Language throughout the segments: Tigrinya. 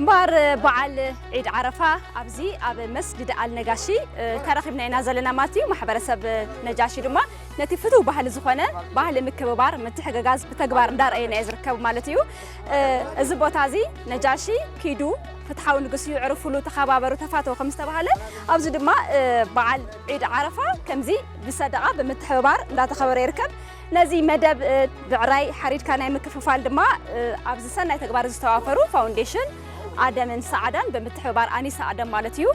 እምበኣር በዓል ዒድ ዓረፋ ኣብዚ ኣብ መስጊድ ኣልነጋሺ ተረኺብና ኢና ዘለና ማለት እዩ። ማሕበረሰብ ነጃሺ ድማ ነቲ ፍቱው ባህሊ ዝኾነ ባህሊ ምክብባር፣ ምትሕግጋዝ ብተግባር እንዳርኣየና እዩ ዝርከብ ማለት እዩ። እዚ ቦታ እዚ ነጃሺ ኪዱ ፍትሓዊ ንጉስ እዩ፣ ዕርፉሉ፣ ተኸባበሩ፣ ተፋተው ከም ዝተባህለ ኣብዚ ድማ በዓል ዒድ ዓረፋ ከምዚ ብሰደቓ ብምትሕብባር እንዳተኸበረ ይርከብ። ነዚ መደብ ብዕራይ ሓሪድካ ናይ ምክፍፋል ድማ ኣብዚ ሰናይ ተግባር ዝተዋፈሩ ፋውንዴሽን ኣደምን ሰዓዳን ብምትሕብባር ኣኒሳ ኣደም ማለት እዩ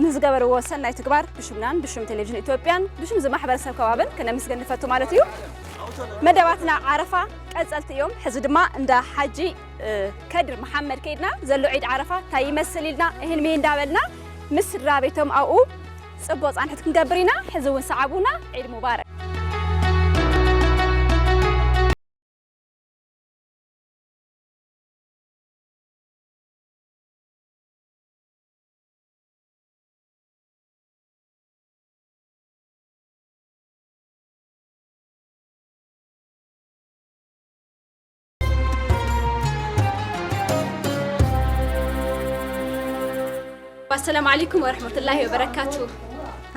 ንዝገበርዎ ሰናይ ተግባር ብሽምናን ብሽም ቴሌቪዥን ኢትዮጵያን ብሽም እዚ ማሕበረሰብ ከባብን ክነመስግን ንፈቱ ማለት እዩ። መደባትና ዓረፋ ቀጸልቲ እዮም። ሕዚ ድማ እንዳ ሓጂ ከድር መሓመድ ከይድና ዘሎ ዒድ ዓረፋ እንታይ ይመስል ኢልና እህን ምሂ እንዳበልና ምስ ስድራ ቤቶም ኣብኡ ጽቡቕ ጻንሒት ክንገብር ኢና። ሕዚ እውን ሰዓቡና። ዒድ ሙባረክ። ኣሰላሙ ዓለይኩም ወረሕመቱላሂ ወበረካቱ።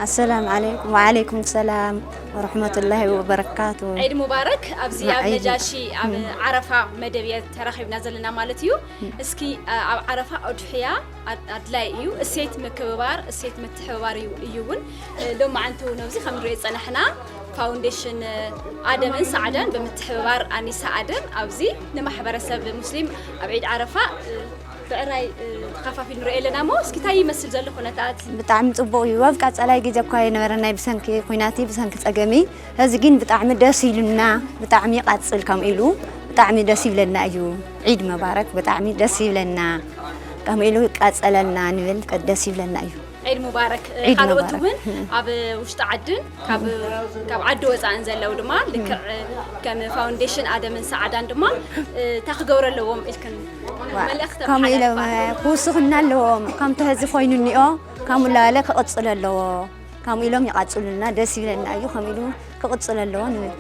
ኣሰላም ዓለይኩም። ወዓለይኩም ሰላም ወረሕመቱላሂ ወበረካቱ። ዒድ ሙባረክ። ኣብዚ ኣብ ዒድ ነጃሺ ኣብ ዓረፋ መደብ እየ ተራኺብና ዘለና ማለት እዩ። እስኪ ኣብ ዓረፋ ኣድሕያ ኣድላይ እዩ። እሴት ምክብባር፣ እሴት ምትሕብባር እዩ እውን። ሎማዓንቲ እውን ኣብዚ ከም ንሪኦ ዝፀናሕና ፋውንዴሽን ኣደምን ሰዓዳን ብምትሕብባር ኣኒሳ ኣደም ኣብዚ ንማሕበረሰብ ሙስሊም ኣብ ዒድ ዓረፋ ብዕራይ ተኸፋፊሉ ንሪኦ ኣለና እሞ እስኪ እንታይ ይመስል ዘሎ ኩነታት? ብጣዕሚ ፅቡቕ እዩ። ኣብ ቀፃላይ ግዜ እኳ የነበረ ናይ ብሰንኪ ኩናቲ ብሰንኪ ፀገሚ፣ እዚ ግን ብጣዕሚ ደስ ኢሉና። ብጣዕሚ ይቐፅል ከምኡ ኢሉ ብጣዕሚ ደስ ይብለና እዩ። ዒድ መባረክ። ብጣዕሚ ደስ ይብለና። ከምኡ ኢሉ ይቀፀለልና ንብል። ደስ ይብለና እዩ። ዒድ ሙባረክ። ዒድ ካልኦት ሙባረክ። እውን ኣብ ውሽጢ ዓድን ካብ ዓዲ ወፃእን ዘለዉ ድማ ልክዕ ከም ፋውንዴሽን ኣደምን ሰዓዳን ድማ እንታይ ክገብሩ ኣለዎም ኢልክን መልእኽቲ ከምኡ ኢሎም ክውስኽና ኣለዎም። ከምቲ ሕዚ ኮይኑ እኒኦ ከምኡ ላለ ክቕፅል ኣለዎ። ከምኡ ኢሎም ይቐፅሉልና። ደስ ይብለና እዩ። ከምኡ ኢሉ ክቕፅል ኣለዎ ንብል።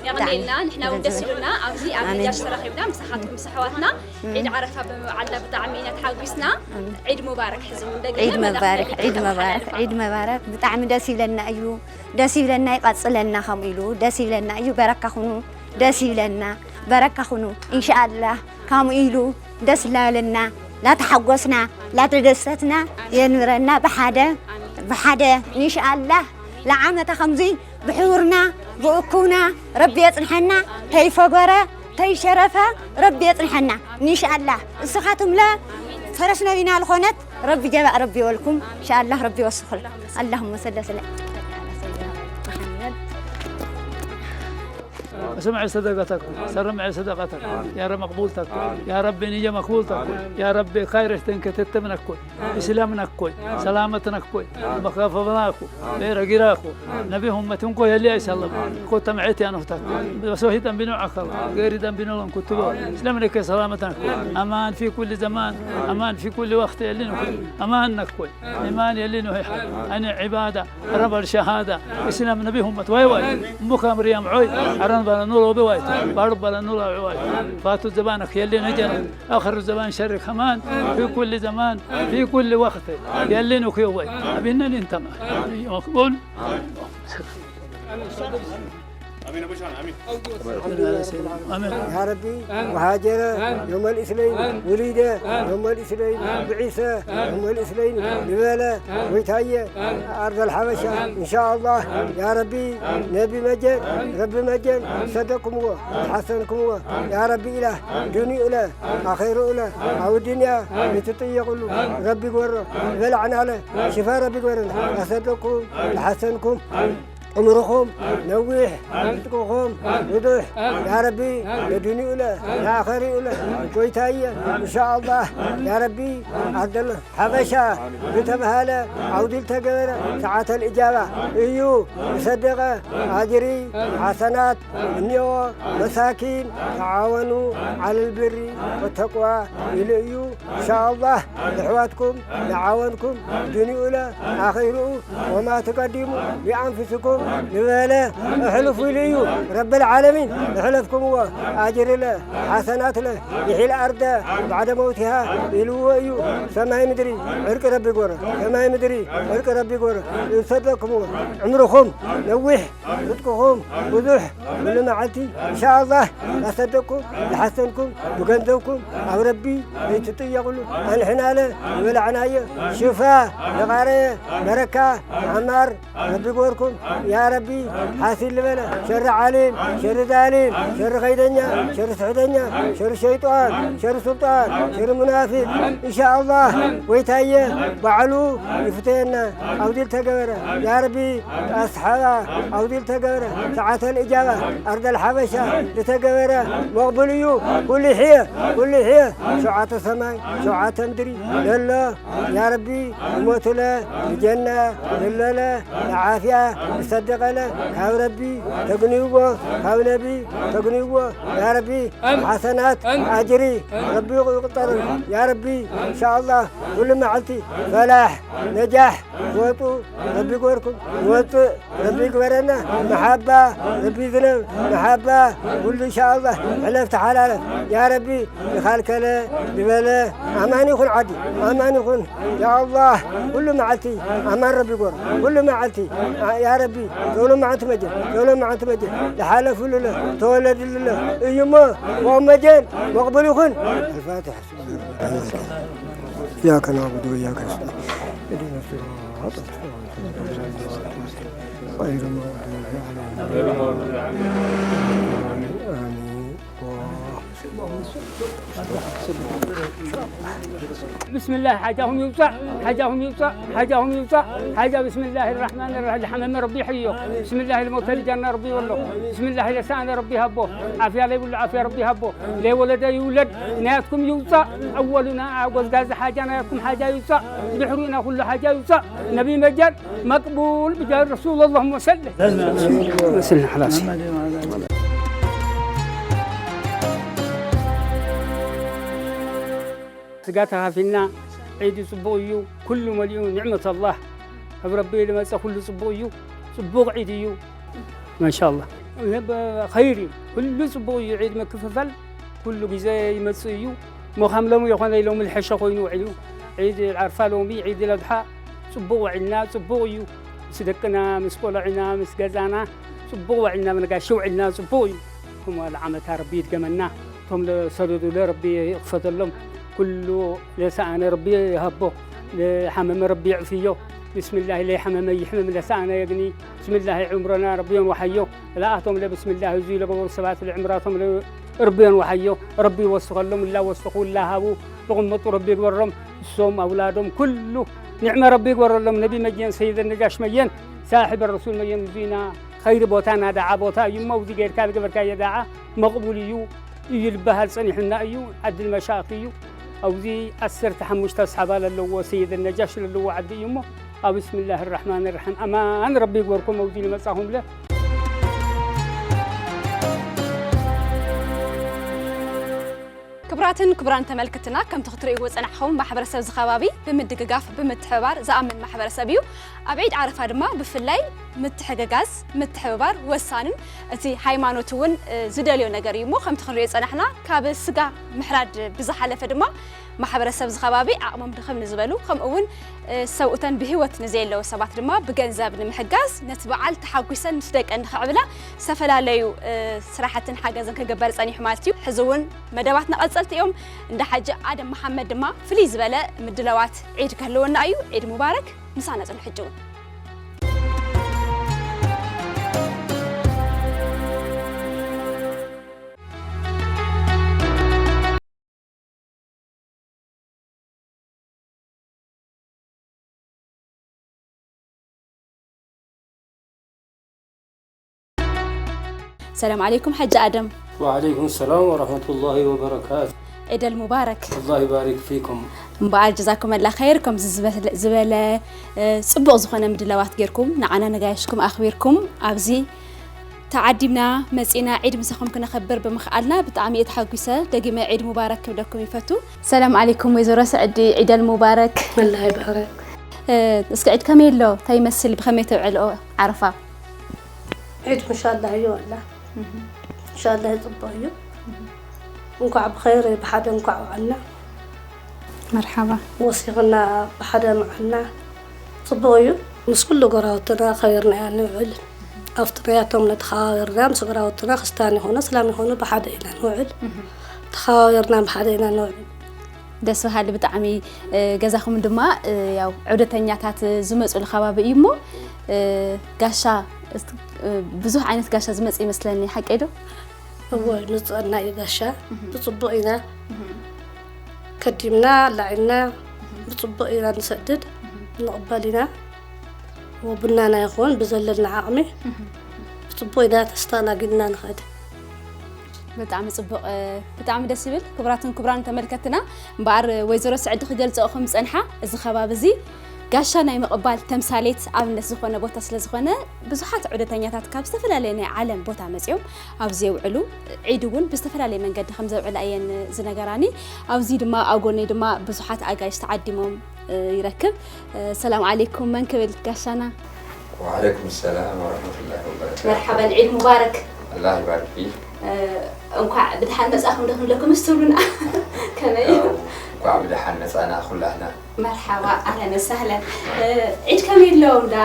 የቐንየልና። ንሕና እውን ደስ ኢሉና ኣብዚ ኣብ ኣሜን። ነጃሽ ተራኺብና ምሳኻትኩም ምስ ኣሕዋትና ዒድ ዓረፋ ብምብዓልና ብጣዕሚ ኢና ተሓጒስና። ዒድ ሙባረክ። ሕዚ እውን ደጊመ ዒድ መባረክ። ዒድ መባረክ። ዒድ መባረክ። ብጣዕሚ ደስ ይብለና እዩ። ደስ ይብለና፣ ይቐፅለና። ከምኡ ኢሉ ደስ ይብለና እዩ። በረካ ኩኑ። ደስ ይብለና። በረካ ኩኑ። ኢንሻኣላህ ከምኡ ኢሉ ደስ ላበለና፣ ላተሓጎስና፣ ላተደሰትና የንብረና። ብሓደ ብሓደ ኢንሻኣላህ። ለዓመታ ከምዚ ብሕቡርና ብእኩብና ረቢ የጽንሐና። ተይፈገረ ተይሸረፈ ረቢ የጽንሐና ኢንሻኣላህ። እስኻትምለ ፈረስ ነቢና ዝኾነት ረቢ ጀባእ ረቢ ይበልኩም ኢንሻኣላህ። ረቢ ይወስኹል። ኣላሁመ ሰሊ ወሰለም። اسمع صدقتك، سرمع صدقتك، يا رب مقبول تكون، يا رب نية مقبول تكون، يا رب خير اهتن كتتمنك كل. إسلامنا كوي، سلامتنا كوي، مخافظنا كو، غير غيراكو، نبي هم تنكو يلي أي سلم، كو تمعيت يا نفتك، بس هو هيدا بنو عقل، غير دم بنو لن كتبه، إسلامنا كي سلامتنا كوي، أمان في كل زمان، أمان في كل وقت يلي نكوي، أمان نكوي، إيمان يلي نهي، أنا عبادة، رب الشهادة، إسلام نبي هم توي واي، مكام ريام عوي، أران بلا نور وبواي، بارب بلا نور وبواي، فاتو زبانك يلي نجنا. آخر الزمان شر كمان، في كل زمان، في كل وقت. يلي نكيوي. أبينا ننتمى. مقبول. آمين. يا ربي، مهاجرة يوم الاثنين، وليدة يوم الاثنين، بعيسى يوم الاثنين، لبالة ويتاية أرض الحبشة إن شاء الله. يا ربي، نبي مجد، ربي مجد، صدقكم هو، حسنكم هو. يا ربي إله، دنيا إله، ኣኼርኡ ለ ኣብ ዱንያ ንትጥየቕሉ ረቢ ግበሮ። ዝበላዕናለ ሽፋ ረቢ ግበረና። ኣሰደኩም ንሓሰንኩም ዕምርኹም ነዊሕ ርዝቅኹም ብዙሕ ያ ረቢ። ንዱንዩኡ ለ ንኣኸሪኡ ለ ጎይታየ ኢንሻኣላህ ያ ረቢ። ኣርደል ሓበሻ ዝተብሃለ ዓውዲ ዝተገበረ ሰዓተል እጃባ እዩ። ዝሰደቐ ኣጅሪ ሓሰናት እኒኦ መሳኪን ተዓወኑ ዓለል ብሪ ወተቅዋ ኢሉ እዩ። ኢንሻኣላህ ንኣሕዋትኩም ንዓወንኩም ዱንዩኡለ ኣኺሩኡ ወማ ትቀዲሙ ሊኣንፍስኩም ንበለ እሕልፉ ኢሉ እዩ ረብል ዓለሚን። እሕለፍኩምዎ ኣጅርለ ሓሰናትለ ይሒል ኣርደ ባዕደ መውቲሃ ኢልዎ እዩ። ሰማይ ምድሪ ዕርቂ ረቢ ጎረ። ሰማይ ምድሪ ዕርቂ ረቢ ጎረ። ዝሰደኩምዎ ዕምርኹም ነዊሕ ርዝቅኹም ብዙሕ። ኩሉ መዓልቲ ኢንሻኣላህ ላሰደቅኩም ላሓሰንኩም ብገንዘብኩም ኣብ ረቢ ዘይትጥየቅሉ። ኣንሕናለ ዝበላዕናዮ ሽፋ ለቃረየ በረካ ዓማር ረቢ ግበርኩም ያ ረቢ። ሓሲል ዝበለ ሸሪ ዓሊም ሸሪ ዛሊም ሸሪ ከይደኛ ሸሪ ስሕተኛ ሸሪ ሸይጣን ሸሪ ሱልጣን ሸሪ ሙናፊቅ ኢንሻኣላህ ጎይታየ ባዕሉ ይፍተየና። ኣብዚ ዝተገበረ ያ ረቢ ኣስሓባ ኣብዚ ዝተገበረ ሰዓተል እጃባ ኣርደል ሓበሻ ዝተገበረ መቕቡል እዩ። ኩሉ ይሕየ ኩሉ ይሕየ ሸውዓተ ሰማይ ሸውዓተ ምድሪ ዘሎ ያ ረቢ ዝሞቱለ ብጀና ዘለለ ንዓፍያ ዝሰደቀለ ካብ ረቢ ተግንይዎ ካብ ነቢ ተግንይዎ ያ ረቢ ሓሰናት ኣጅሪ ረቢ ይቁጠር ያ ረቢ። ኢንሻኣላህ ኩሉ መዓልቲ ፈላሕ ነጃሕ ወጡ ረቢ ይግበርኩም። ወጥእ ረቢ ይግበረና። መሓባ ረቢ ዝነብ መሓባ ኩሉ ኢንሻኣላህ ሕለፍ ተሓላለፍ ያ ረቢ። ዝኻልከለ ዝበለ ኣማን ይኹን ዓዲ ኣማን ይኹን ያ ኣላህ። ኩሉ መዓልቲ ኣማን ረቢ ይግበሮ ኩሉ መዓልቲ ያ ረቢ። ሎሎ መዓልቲ መጀን ሎሎ መዓልቲ መጀን ዝሓለፉሉለ ተወለድሉለ እዩሞ ወመጀን መቕቡል ይኹን። الفاتحة. إياك نعبد وإياك نستعين. اهدنا الصراط المستقيم. غير المغضوب عليهم ولا الضالين. آمين. اللهم صل. ብስምላህ ሓጃኹም ይውፃእ ሓጃኹም ይውፃእ ሓጃኹም ይውፃእ ሓጃ ብስምላህ ራሕማን ራሒም ዝሓመመ ረቢ ይሕዮ። ብስምላህ ለሞተ ልጃና ረቢ ይበሎ። ብስምላህ ለሰኣነ ረቢ ይሃቦ። ዓፍያ ለይብሉ ዓፍያ ረቢ ይሃቦ። ለይወለደ ይውለድ። ናያትኩም ይውፃእ። ኣወሉና ጎዝጋዚ ሓጃ ናያትኩም ሓጃ ይውፃእ። ድሕሪኡና ኩሉ ሓጃ ይውፃእ። ነቢ መጀር መቅቡል ብጃ ረሱል اللهم صل. መስልና ሓላሲ ስጋ ተኻፊልና ዒድ ጽቡቕ እዩ። ኩሉ መሊኡ ኒዕመት ኣላህ ካብ ረቢ ዝመጸ ኩሉ ጽቡቕ እዩ። ጽቡቕ ዒድ እዩ። ማሻኣላህ ኸይር እዩ። ኩሉ ጽቡቕ እዩ። ዒድ ምክፍፋል ኩሉ ግዜ ይመጽእ እዩ። ሞኻም ሎሚ ይኾነ ሎሚ ዝሐሸ ኮይኑ ውዒሉ ዒድ ዓርፋ ሎሚ ዒድ ለድሓ ጽቡቕ ውዒልና ጽቡቕ እዩ። ምስ ደቅና ምስ ቆለዕና ምስ ገዛና ጽቡቕ ውዒልና ብነጋሽ ውዒልና ጽቡቕ እዩ። ከምኡ ዓመታ ረቢ ይድገመና። እቶም ለሰደዱለ ረቢ ይኽፈተሎም። ኩሉ ለሰኣነ ረቢ ይሃቦ። ለሓመመ ረቢ የዕፍዮ። ብስምላሂ ለይሓመመ ይሕመም ለሰኣነ የግኒ። ብስምላሂ ዕምሮና ረቢ የንዋሓዮ። ለኣቶም ለብስምላሂ እዙይ ለገበሩ ሰባት ለዕምራቶም ረቢ የንዋሓዮ። ረቢ ይወስኸሎም እላ ወስኹ እላ ሃቡ። ለቕመጡ ረቢ ይግበሮም። እሶም ኣውላዶም ኩሉ ኒዕመ ረቢ ይግበረሎም። ነቢ መየን ሰይደ ነጃሽ መየን ሳሕብ ረሱል መየን እዙይና ኸይሪ ቦታ ናዳዓ ቦታ እዩ እሞ ኣብዚ ጌርካ ዝገበርካዮ ዳዓ መቕቡል እዩ። እዩ ዝበሃል ጸኒሑና እዩ። ዓዲ መሻእኽ እዩ። ኣብዚ ዓሰርተ ሓሙሽተ ኣስሓባ ለለዎ ሰይድ ነጃሽ ለለዎ ዓዲ እዩ እሞ ኣብ ብስምላህ ራሕማን ራሒም ኣማን ረቢ ይግበርኩም። ኣብዚ ንመጻኹም ለ ክቡራትን ክቡራን ተመልክትና ከምቲ ክትርእይዎ ጸናሕኹም ማሕበረሰብ ዝኸባቢ ብምድግጋፍ ብምትሕብባር ዝኣምን ማሕበረሰብ እዩ። ኣብ ዒድ ዓረፋ ድማ ብፍላይ ምትሕግጋዝ ምትሕብባር ወሳንን እቲ ሃይማኖት እውን ዝደልዮ ነገር እዩ እሞ ከምቲ ክንሪኦ ዝጸናሕና ካብ ስጋ ምሕራድ ብዝሓለፈ ድማ ማሕበረሰብ ዝኸባቢ ዓቕሞም ድኽም ንዝበሉ ከምኡ እውን ሰብኡተን ብህይወት ንዘየለዉ ሰባት ድማ ብገንዘብ ንምሕጋዝ ነቲ በዓል ተሓጒሰን ምስ ደቀን ንኸዕብላ ዝተፈላለዩ ስራሕትን ሓገዝን ክግበር ጸኒሑ ማለት እዩ። ሕዚ እውን መደባትና ቀጸልቲ እዮም። እንዳ ሓጂ ኣደም መሓመድ ድማ ፍልይ ዝበለ ምድላዋት ዒድ ክህልወና እዩ። ዒድ ሙባረክ። ምሳና ጽንሑ ሕጂ እውን። ሰላም ዓለይኩም ሓጂ ኣደም። وعليكم السلام ورحمة الله وبركاته. ዒደል ሙባረክ። الله يبارك فيكم. እምበኣር ጀዛኩም ኣላ ኸይር ከምዚ ዝበለ- ዝበለ እ፣ ጽቡቕ ዝኾነ ምድላዋት ጌርኩም ንዓና ነጋይሽኩም ኣኽቢርኩም ኣብዚ ተዓዲምና መጺና ዒድ ምሳኹም ክነኸብር ብምኽኣልና ብጣዕሚ እየ ተሓጒሰ። ደጊመ ዒድ ሙባረክ ክብለኩም ይፈቱ። ሰላም ዓለይኩም ወይዘሮ ስዕዲ ዒደል ሙባረክ። الله يبارك. እ፣ እስኪ ዒድ ከመይ ኣሎ? እንታይ ይመስል? ብኸመይ ተብዕልኦ ዓረፋ? ዒድኩም ኢንሻላህ እዩ ወላ። ኢንሻላህ ጽቡቕ እዩ። እንኳዕ ብኸይር ብሓደ እንኳዕ ውዓልና። መርሓባ። ወሲኽና ብሓደ ምዓልና ጽቡቕ እዩ። ምስ ኩሉ ጎራውትና ከቢርና ኢና ንውዕል። ኣብቲ ናያቶም ተኸባቢርና ምስ ጎራውትና ክስታን ይኹኑ ስላም ይኹኑ ብሓደ ኢና ንውዕል። ተኸባቢርና ብሓደ ኢና ንውዕል። ደስ በሃሊ ብጣዕሚ። ገዛኹም ድማ ያው ዑደተኛታት ዝመፁሉ ከባቢ እዩ እሞ ጋሻ ብዙሕ ዓይነት ጋሻ ዝመፅ ይመስለኒ ሓቀይ ዶ? እወ ንፅዕና እዩ ጋሻ ብፅቡቅ ኢና ከዲምና ኣላዒልና ብፅቡቅ ኢና ንሰድድ ንቕበል ኢና ቡናና ይኹን ብዘለና ዓቕሚ ብፅቡቅ ኢና ተስተኣናጊድና ንኸድ ብጣዕሚ ፅቡቕ ብጣዕሚ ደስ ይብል ክቡራትን ክቡራን ተመልከትና እምበኣር ወይዘሮ ስዕዲ ክገልፀኦ ከም ዝፀንሓ እዚ ከባቢ እዚ ጋሻ ናይ ምቕባል ተምሳሌት ኣብነት ዝኾነ ቦታ ስለ ዝኾነ ብዙሓት ዑደተኛታት ካብ ዝተፈላለየ ናይ ዓለም ቦታ መፂኦም ኣብዚ የውዕሉ ዒድ እውን ብዝተፈላለየ መንገዲ ከም ዘውዕላ እየን ዝነገራኒ ኣብዚ ድማ ኣብ ጎነይ ድማ ብዙሓት ኣጋይሽ ተዓዲሞም ይረክብ ሰላም ዓለይኩም መን ክብል ጋሻና وعليكم السلام ورحمة الله وبركاته መርሓበን ዒድ ሙባረክ الله يبارك فيك እንኳዕ ብድሓን መፃኹም ዶ ክንብለኩም ምስ ትብሉና ከመይ እዩ እንኳዕ ብድሓን መፃና ኩላህና መርሓባ ኣህለን ወሳህለን ዒድ ከመይ ኣለዎም ዳ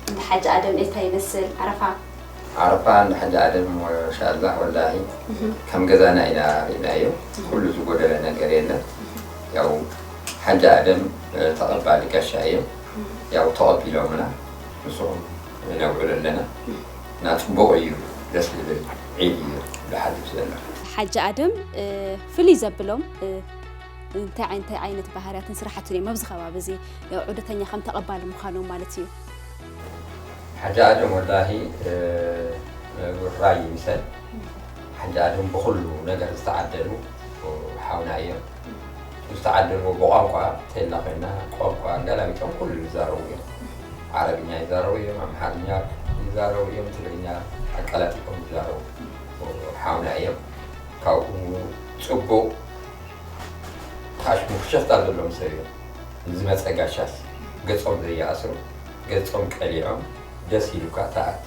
እንዳ ሓጂ ኣደም እንታይ ይመስል ዓረፋ ዓረፋ እንዳ ሓጂ ኣደም ማሻኣላህ ወላሂ ከም ገዛና ኢና ርኢናዮ ኩሉ ዝጎደለ ነገር የለን ያው ሓጂ ኣደም ተቐባሊ ጋሻ እዮም ያው ተቐቢሎምና ምስኦም ነውዕል ኣለና እና ፅቡቕ እዩ ደስ ዝብል ዒድ እዩ ዝሓልፍ ዘሎ ሓጂ ኣደም ፍልይ ዘብሎም እንታይ እንታይ ዓይነት ባህርያትን ስራሕትን እዮም ኣብዚ ከባቢ እዚ ያው ዑደተኛ ከም ተቐባሊ ምዃኖም ማለት እዩ ሓጂ ኣደም ወላሂ ውራይ ይምሰል ሓጂ ኣደም ብኩሉ ነገር ዝተዓደሉ ሓውና እዮም ዝተዓደልዎ ብቋንቋ ተላ ኮይና ቋንቋ ኣገላቢጦም ኩሉ ይዛረቡ እዮም ዓረብኛ ይዛረቡ እዮም ኣምሓርኛ ይዛረቡ እዮም ትግርኛ ኣቀላጢፎም ይዛረቡ ሓውና እዮም ካብኡ ፅቡቅ ካሽ ሙክሸፍታ ዘለዎም ሰብ እዮም ንዝመፀ ጋሻስ ገፆም ዘየኣስሩ ገፆም ቀሊዖም ደስ ኢሉካ ተኣቲ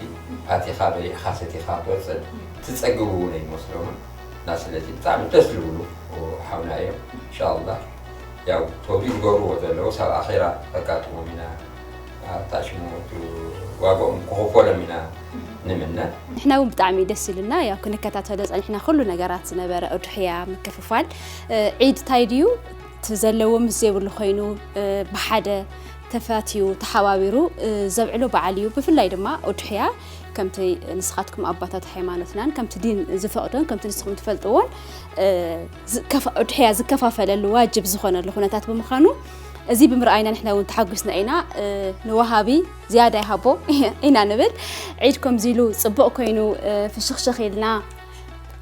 ኣቲኻ በሊዕኻ ሰቲኻ ትወፅእ ትፀግብ እውን ኣይመስሎምን እና ስለዚ ብጣዕሚ ደስ ዝብሉ ሓውና እዮም እንሻላ ያው ተውዲ ዝገብርዎ ዘለዉ ሳብ ኣኼራ ከጋጥሞም ኢና ኣብታ ሽሙ ዋግኦም ክኽፈሎም ኢና ንምነ ንሕና እውን ብጣዕሚ ደስ ኢሉና ያው ክንከታተሎ ፀኒሕና ኩሉ ነገራት ዝነበረ ኡድሕያ ምክፍፋል ዒድ ታይ ድዩ እቲ ዘለዎ ምስ ዘይብሉ ኮይኑ ብሓደ ተፋትዩ ተሓባቢሩ ዘብዕሎ በዓል እዩ ብፍላይ ድማ ኡድሕያ ከምቲ ንስኻትኩም ኣባታት ሃይማኖትናን ከምቲ ዲን ዝፈቕዶን ከምቲ ንስኹም ትፈልጥዎን ኡድሕያ ዝከፋፈለሉ ዋጅብ ዝኾነሉ ኩነታት ብምዃኑ እዚ ብምርኣይና ንሕና እውን ተሓጒስና ኢና ንወሃቢ ዝያዳ ይሃቦ ኢና ንብል ዒድ ከምዚ ኢሉ ፅቡቕ ኮይኑ ፍሽኽሽኽ ኢልና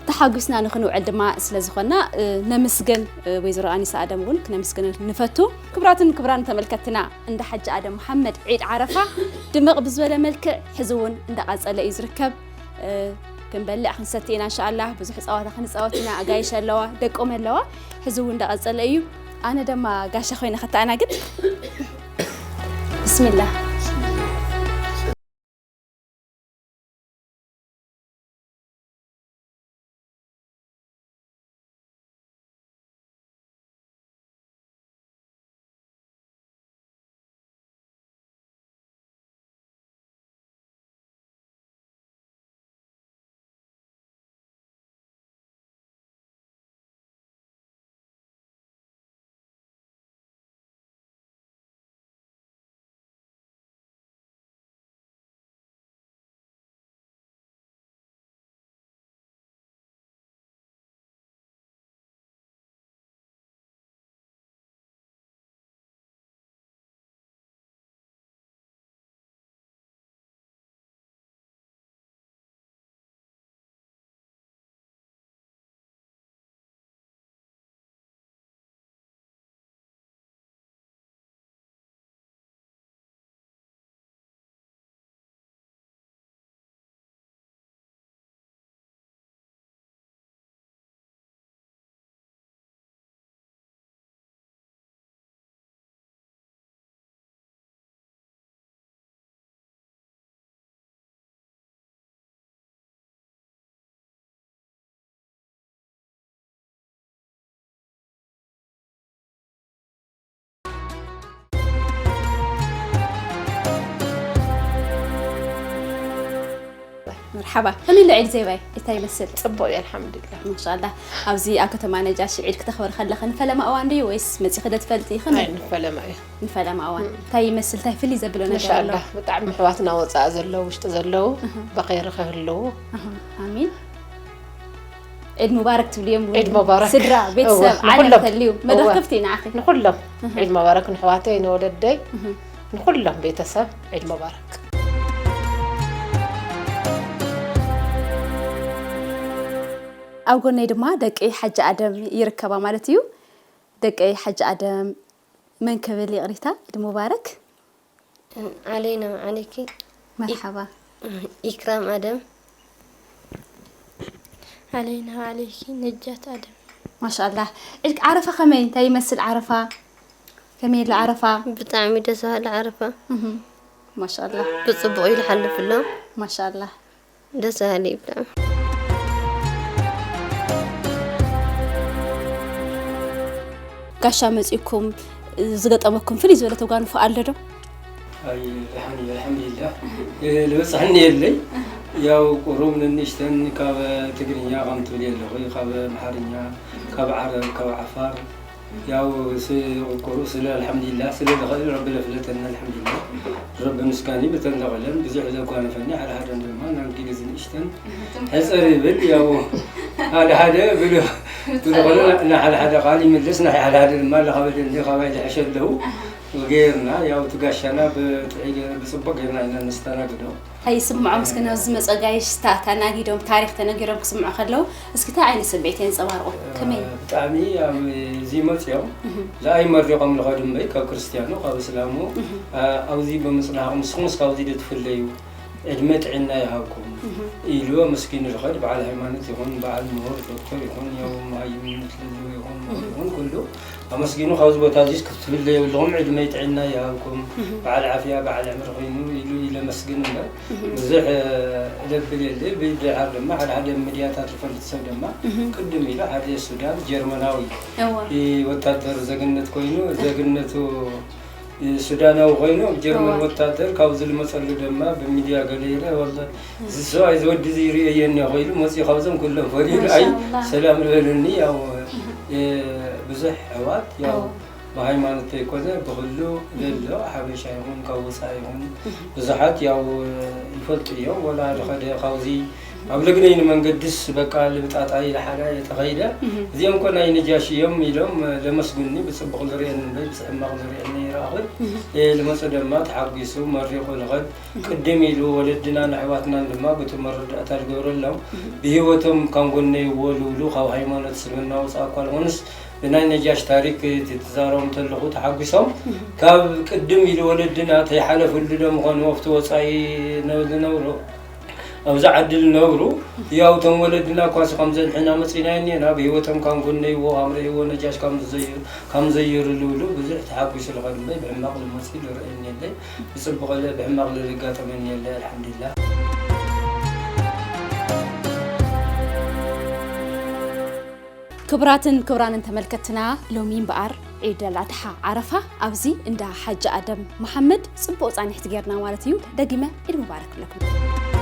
ተሓጒስና ንኽንውዕል ድማ ስለ ዝኾና ነመስግን ወይዘሮ ኣኒሳ ኣደም እውን ክነመስግን ንፈቱ ክቡራትን ክቡራን ተመልከትና እንዳ ሓጂ ኣደም መሓመድ ዒድ ዓረፋ ድምቕ ብዝበለ መልክዕ ሕዚ እውን እንዳቐፀለ እዩ ዝርከብ ክንበልዕ ክንሰቲ ኢና እንሻኣላ ብዙሕ ፀዋታ ክንፃወት ኢና ኣጋይሽ ኣለዋ ደቆም ኣለዋ ሕዚ እውን እንዳቐፀለ እዩ ኣነ ደማ ጋሻ ኮይነ ከተኣናግድ ብስሚላ መርሓባ፣ ከመይ ኣሎ ዒድ ዜባይ? እንታይ ይመስል? ጽቡቕ እዩ ኣልሓምዱሊላህ። ማሻኣላህ። ኣብዚ ኣብ ከተማ ነጃሺ ዒድ ክተኽብር ከለኺ ንፈለማ እዋን ድዩ ወይስ መጺኺ ዶ ትፈልጢ? ከመይ? ኣይ ንፈለማ እዩ። ንፈለማ እዋን እንታይ ይመስል? እንታይ ፍልይ ዘብሎ ነገር ኣሎ? ማሻኣላህ ብጣዕሚ ኣሕዋትና ወጻኢ ዘለዉ ውሽጢ ዘለዉ ብኸይሪ ክህልዉ። ኣሃ፣ ኣሚን። ዒድ ሙባረክ ትብልዮም እውን ዒድ ሙባረክ። ስድራ፣ ቤተሰብ፣ እወ፣ ዓለም ንኹሎም። ተልዩ መድረኽ እወ። ክፍቲ ንዓኺ። ንኹሎም ዒድ ሙባረክ ንሕዋተይ ንወለደይ ንኹሎም ቤተሰብ ዒድ ሙባረክ። ኣብ ጎነይ ድማ ደቂ ሓጂ ኣደም ይርከባ ማለት እዩ። ደቂ ሓጂ ኣደም መን ክብል ይቕሪታ? ዒድ ሙባረክ። علينا وعليك መርሓባ። إكرام آدم. علينا وعليك نجاة آدم. ማሻኣላህ። ዒድ ዓረፋ ከመይ? እንታይ ይመስል ዓረፋ? ከመይ ኣሎ ዓረፋ? ብጣዕሚ ደስ በሃሊ ዓረፋ። እህ፣ ማሻኣላህ። ብጽቡቕ እዩ ዝሓልፍ ኣሎ። ማሻኣላህ። ደስ በሃሊ እዩ ብጣዕሚ። ጋሻ መጺእኩም ዝገጠመኩም ፍልይ ዝበለ ተጓንፎ ኣሎ ዶ? ኣይ ደሓን እየ ኣልሓምዱሊላህ። እ፣ ዝበፅሐኒ የለይ። ያው ቁሩብ ንንእሽተን ካብ ትግርኛ ከም ትብል ኣለኹ፣ ካብ ኣምሓርኛ፣ ካብ ዓረብ፣ ካብ ዓፋር፣ ያው ስ-፣ ቁሩብ ስለ ኣልሓምዱሊላህ ስለ ዝኽእል ረቢ ለፍለጠና ኣልሓምዱሊላህ። ረቢ ምስጋኒ በተን ለቐለን ብዙሕ ዘጓነፈኒ ሓደ ሓደ ድማ ናብ እንግሊዝ ንእሽተን ሕፅር ይብል። ያው ሓደ ሓደ ብሉ ብዝኾነ ንሓደ ሓደ ቃል ይምልስ፣ ናይ ሓደ ሓደ ድማ ለኻበደኒ ካባይ ዝሕሸ ኣለዉ። ጌርና ያው እቲ ጋሻና ብጥዑይ ጌርና ብፅቡቅ ጌርና ኢና ነስተናግዶ። እንታይ ይስምዖም? እስኪ ነዚ መጸ ጋይሽ ታ-፣ ተናጊዶም ታሪኽ ተነጊሮም ክስምዑ ከለዉ እስኪ እንታይ ዓይነት ስምዒት የንጸባርቑ? ከመይ? ብጣዕሚ ኣብ እዚ መፅኦም ዝኣይ መሪቖም ዝኸዱ እምበይ ካብ ክርስትያኑ ካብ እስላሙ ኣብዚ ብምፅናሕኩም ንስኹምስ ካብዚ ዶ ትፍለዩ? ዕድመ ጥዕና ይሃብኩም ኢሉ ኣመስጊኑ ዝኸድ በዓል ሃይማኖት ይኹን በዓል ምሁር ዶክተር ይኹን ያው መሃይም ስለዝበ ይኹን ምሁር ይኹን ኩሉ ኣመስጊኑ ካብዚ ቦታ እዚስ ክትፍለዩ ኣለኹም ዕድመ ጥዕና ይሃብኩም በዓል ዓፍያ በዓል ዕምሪ ኮይኑ ኢሉ ኢለ መስግን እምበር ብዙሕ ለብል የለ። ብድሓር ድማ ሓደ ሓደ ሚድያታት ዝፈልጥ ሰብ ድማ ቅድም ኢሉ ሓደ ሱዳን ጀርመናዊ እዋ። ወታደር ዘግነት ኮይኑ ዘግነቱ ሱዳናዊ ኮይኑ ኣብ ጀርመን እዋ። ወታደር ካብዚ ዝመፀሉ ድማ ብሚድያ ገለ ኢለ ወላ እዚ ሰብኣይ እዚ ወዲ እዚ ይርእየኒ ኮይኑ መፅኡ ካብዞም ኩሎም ፈሊሉ ኣይ ማሻኣላህ። ሰላም ዝበለኒ ያው እ፣ ብዙሕ ኣሕዋት ያው እዋ። ብሃይማኖት ዘይኮነ ብኩሉ ዘሎ ሓበሻ ይኹን ካብ ወፃኢ ይኹን ብዙሓት ያው ይፈልጡ እዮም። ወላ ዝኸደ ካብዚ ኣብ ልግነይ ንመንገድስ በቃ ልብጣጣ ኢለ ሓደ ተኸይደ እዚኦም ኮ ናይ ነጃሽ እዮም ኢሎም ለመስጉኒ ብፅቡቕ ዝርእየኒ እምበይ ብፅሕማቕ ዝርእየኒ ይረኣኹን ልመፁ ድማ ተሓጒሱ መሪቑ ንኸድ ቅድም ኢሉ ወለድናን ኣሕዋትናን ድማ በቲ መረዳእታ ዝገብረሎም ብህይወቶም ካም ጎነይ ወልውሉ ካብ ሃይማኖት እስልምና ወፃእ እኳ ልኾኑስ ብናይ ነጃሽ ታሪክ ትዛረቡ እንተለኹ ተሓጒሶም ካብ ቅድም ኢሉ ወለድና ተይሓለፍሉ ዶ ምኾኑ ኣብቲ ወፃኢ ዝነብሩ ኣብዚ ዓዲ ዝነብሩ ያው እቶም ወለድና እኳሲ ከም ዘድሕና መፂና እኒና ብህይወቶም ካም ጎነይዎ ካም ረእይዎ ነጃሽ ካም ዝዘይሩ ካም ዘይሩ ልብሉ ብዙሕ ተሓጒሱ ልኸዱ እምበይ ብሕማቕ ልመፂ ልረእየኒ የለይ ብፅቡቕ ለ ብሕማቕ ለልጋጠመኒ የለ ኣልሓምዱሊላህ። ክቡራትን ክቡራንን ተመልከትና ሎሚ እምበኣር ዒድ ኣልኣድሓ ዓረፋ ኣብዚ እንዳ ሓጂ ኣደም መሓመድ ጽቡቕ ጻኒሕቲ ጌርና ማለት እዩ። ደጊመ ዒድ ሙባረክ ክብለኩም።